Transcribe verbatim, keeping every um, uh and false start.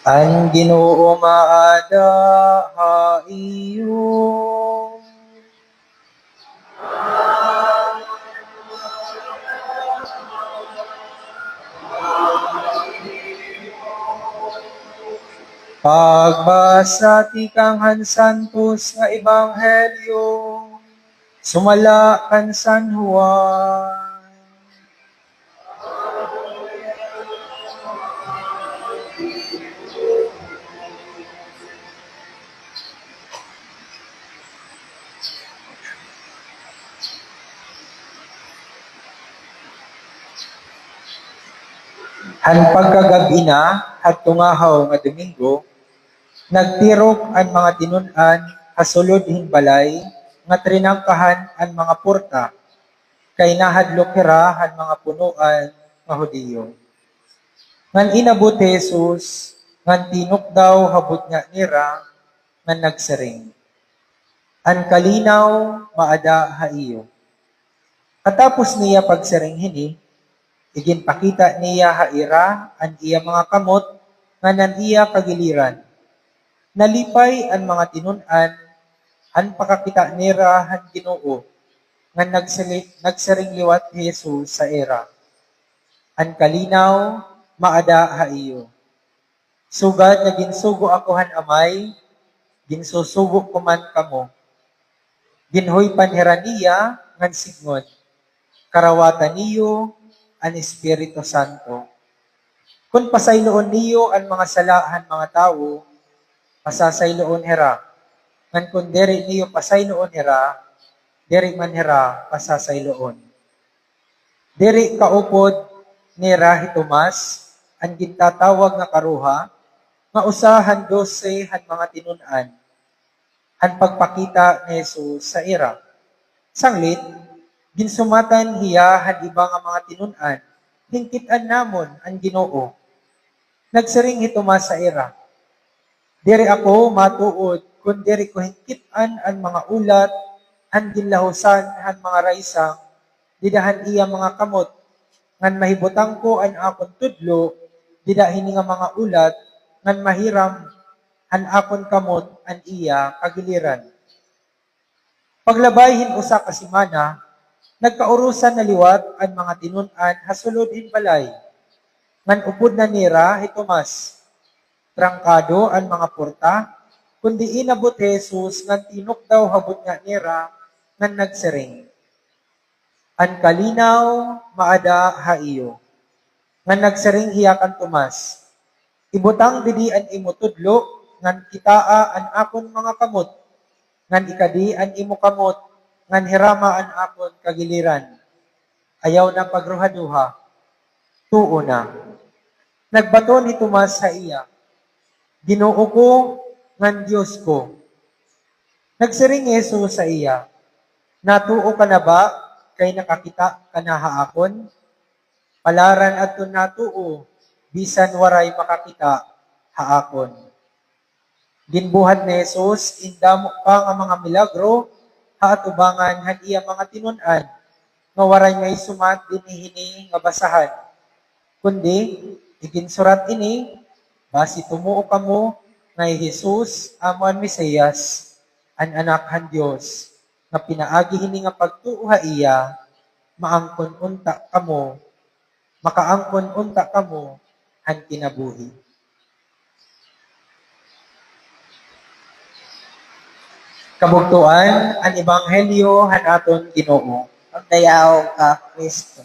An Ginoo maada ha iyo. Pagbasa tikang han Santos nga Ebanghelyo sumala kan San Juan. Han pagkagab-i na hadto ngahaw nga Domingo, nagtirok an mga tinun-an ha sulod hin balay nga trinangkahan an mga porta, kay nahadlok hira han mga punoan nga Judio. Ngan inabot hi Jesus ngan tinukdaw ha butnga nira ngan nagsiring, "An kalinaw maada ha iyo." Katapos niya pagsiring hini, iginpakita niya ha ira an iya mga kamot ngan an iya kagiliran. Nalipay an mga tinun-an han pakakita nira han Ginoo, ngan nagsili-, nagsiring liwat hi Jesus sa ira, "An kalinaw maada ha iyo." Sugad nga ginsugo ako han Amay, ginsusugo ko man kamo. Ginhuypan hira niya ngan sidngon, "Karawata niyo an Espiritu Santo. Kon pasayloon niyo an mga sala han mga tawo, pasasayloon hira. Ngan kon diri niyo pasayloon hira, diri man hira pasasayloon." Diri kaupod nira hi Tomas, an gintatawag nga Karuha, nga usa han dose han mga tinun-an, han pagpakita ni Jesus sa ira. Sanglit, ginsumatan hiya han iba nga mga tinun-an, "Hingkit-an namon an Ginoo." Nagsiring hi Tomas sa ira, "Diri ako matuod kon diri ko hingkit-an an mga ulat han ginlahusan han mga raysang dida han iya mga kamot, ngan mahibutang ko an akon tudlo dida hini nga mga ulat, ngan mahiram han akon kamot an iya kagiliran." Paglabay hin usa ka semana, nagkaurusan na liwat an mga tinun-an ha sulod hin balay, ngan upod na nira hi Tomas. Trangkado an mga porta, kundi inabot hi Jesus ngan tinukdaw ha butnga nira, ngan nagsiring, "An kalinaw maada ha iyo." Ngan nagsiring hiya kan Tomas, "Ibutang didi an imo tudlo, ngan kitaa an akon mga kamot, ngan ikadi an imo kamot, ngan hirama an akon kagiliran. Ayaw na pagruhaduha. Tuo na." Nagbaton hi Tomas ha iya, "Ginoo ko ngan Dios ko." Nagsiring hi Jesus sa iya, "Natuo ka na ba kay nakakita ka na ha akon? Palaran adton natuo bisan waray makakita ha akon." Ginbuhat ni Jesus in damo pa nga mga milagro ha atubangan han iya mga tinun-an, nga waray mahisumat dinhi hini nga basahan. Kundi, iginsurat ini, basi tumuo kamo nga hi Jesus amo an Mesiyas, an Anak han Dios, nga pinaagi hini nga pagtuo ha iya, maangkon unta kamo, makaangkon unta kamo han kinabuhi. Kabugtoan, an Ebanghelyo han aton Ginoo. Pagdayaw ka, Kristo.